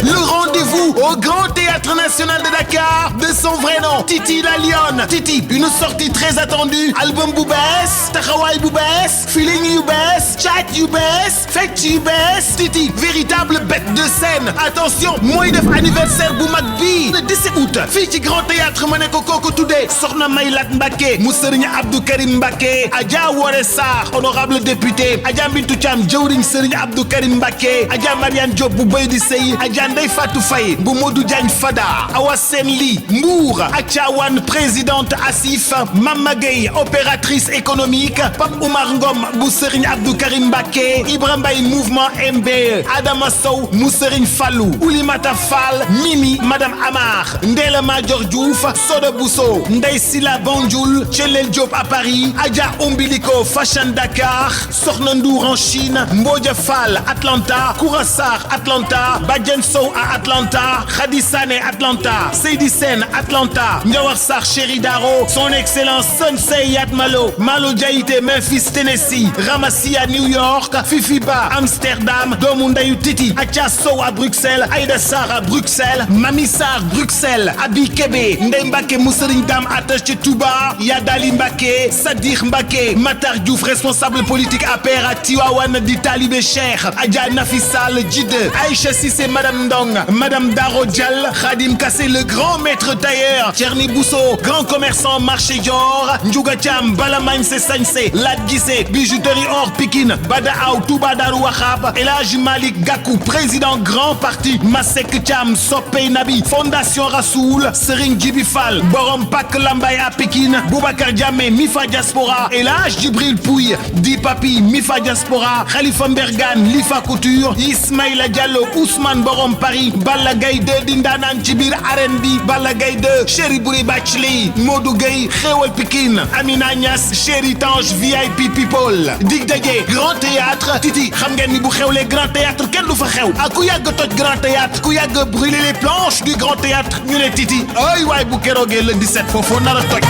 Le rendez-vous au Grand Théâtre National de Dakar de son vrai nom, Titi la Lionne. Titi, une sortie très attendue. Album bu bees, taxawaay bu bees, feeling yu bees, chat yu bees, fecc yu bees. Titi, véritable bête de scène. Attention, mooy def anniversaire bu mag bii le 17 août fii ci Grand Théâtre ma ne ko kooku tuddee Soxna Maylat Mbacké mu Serigne Abdou Karim Mbacké, Adja Woré Sarr honorable député, Adja Bintou Thiam jëwriñ Serigne Abdou Karim Mbacké, Adja Mariane Diop bu Bay di Sey, Adja Ndeye Fatou Faye bu Modou Diagne Fada, Awa Sen Li Mbour, Acha Wan présidente Asif, Mama Gueye opératrice économique, Pape Oumar Ngom bu Serigne Abdou Karim Mbacké, Ibrahima Mbaye mouvement MBE, Adama Sow mu Serigne Fallou, Oulimata Fall, Mimi, Madame Amar, Ndella Madior Diouf, Soda Bousso, Ndeye Sila Banjoul, Chelel Diop à Paris, Adja Ombilico Fashion Dakar, Sokhna Ndour en Chine, Mbodja Fall Atlanta, Kourassar Atlanta, Badjen Sow à Atlanta, Khady Sané Atlanta, Seydi Sen Atlanta, Ndiawar Sarr Chéri Daro, son excellence Sensei Yatmalo, Malo Diaité Memphis Tennessee, Ramassi à New York, Fifi Ba Amsterdam, doomu ndeyu Titi, Acha Sow à Bruxelles, Aïda Sarr à Bruxelles, Mami Sarr Bruxelles, Abi Kébé, Ndeye Mbacké mu Serigne Dame attaché Touba, Yadali Mbacké, Sadikh Mbacké, Matar Diouf responsable politique APR à Tivaouane di Talibé Cheikh, Adja Nafi Sall Djide, Aïcha Cissé Madame Ndong, Madame Daro Dial, Khadim Kassé le grand maître tailleur, Thierny Bousso grand commerçant marché Dior, Ndiouga Thiam Balamagne se sañse, Lat Guissé bijouterie or Pikine, Bada Aw Touba Darou Wahab, El Hadji Malick Gakou président grand parti, Masek Thiam Soppey Nabi, Fondation Rassoul, Serigne Djibi Fall borom Pak Lambaye à Pikine, Boubacar Diamé Mifa Diaspora, El Hadji Djibril Pouye Di Papi Mifa Diaspora, Khalifa Mbergane Lifa Couture, Ismaïla Diallo Ousmane borom Paris, Balla Gaye 2 di ndaanaan ci biir arène bi, Balla Gaye 2 Chéri Bouri Bachli, Modou Gueye xéewal Pikine, Amina Niass Chéri Tange VIP People. Dig daje Grand Théâtre. Titi xam ngeen ni bu xewlee Grand Théâtre kenn du fa xew ak ku yàgg toj Grand Théâtre, ku yàgg brûler les planches du Grand Théâtre ñu ne Titi ay waay bu keroogee le 17 foofu nar a toj.